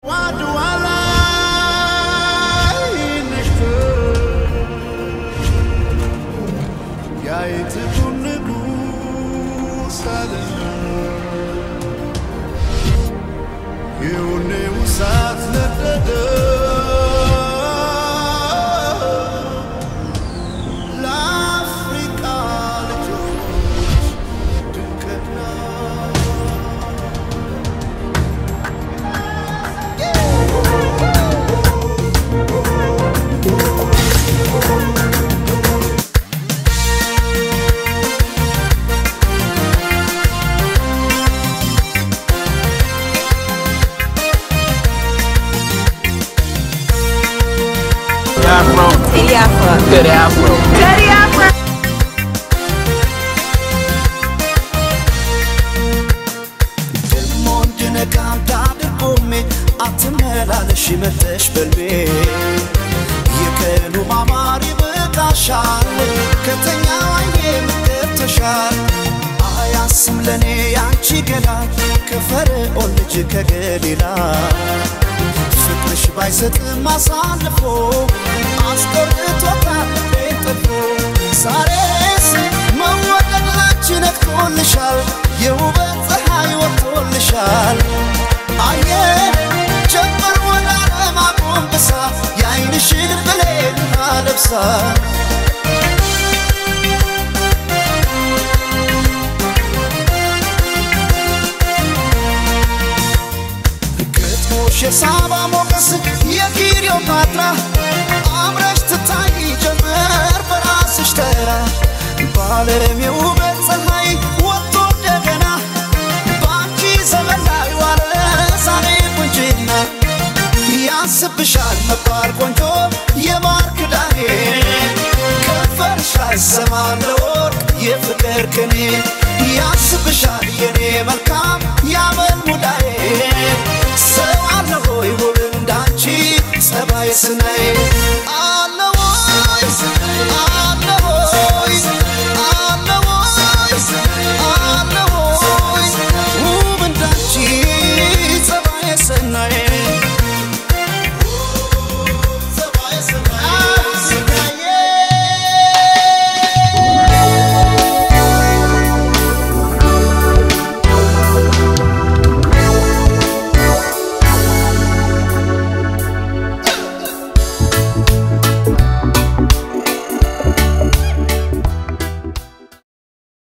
ወደኋላ ነሽቶ የአይጥቁን ንጉሥ አለና የወኔው እሳት ነደደ ለአፍሪካ ልጆች ድንቅና። Afro. Teddy Afro. Teddy Afro. Teddy Afro. ደሞ እንድነቃ እንዳድር ቆሜ አትመላለሽ መተሽ በልቤ፣ የቀኑ ማማር ይበቃሻል፣ ከተኛው አይኔ ገብተሻል። አያስም ለኔ ያንቺ ገላ ከፈርዖን ልጅ ከገሊላ፣ ፍቅርሽ ባይሰጥም አሳልፎ አስቆርጦታል ልቤን ጥፎ። ዛሬስ መወደድ ላንቺ ነግቶልሻል፣ የውበት ፀሐይ ወጥቶልሻል። አየ ጀምር ወደ ዓለም አጎንብሳ የአይንሽን ብሌን ለብሳ። ግጥሞሽ የሳባ ሞገስ የክሊዮፓትራ፣ አምረሽ ትታይ ጀመር በራስሽ ተራ። በዓለም የውበት ፀሐይ ወጥቶ እንደገና በአንቺ ዘመን ላይ ዋለ ዛሬ ቁንጅና። ያንስብሻል መባል ቆንጆ የማር ክዳኔ፣ ከንፈርሽ አይሰማም ለወርቅ የፍቅር ቅኔ። ያንስብሻል የኔ መልካም ያመል ሙዳኔ።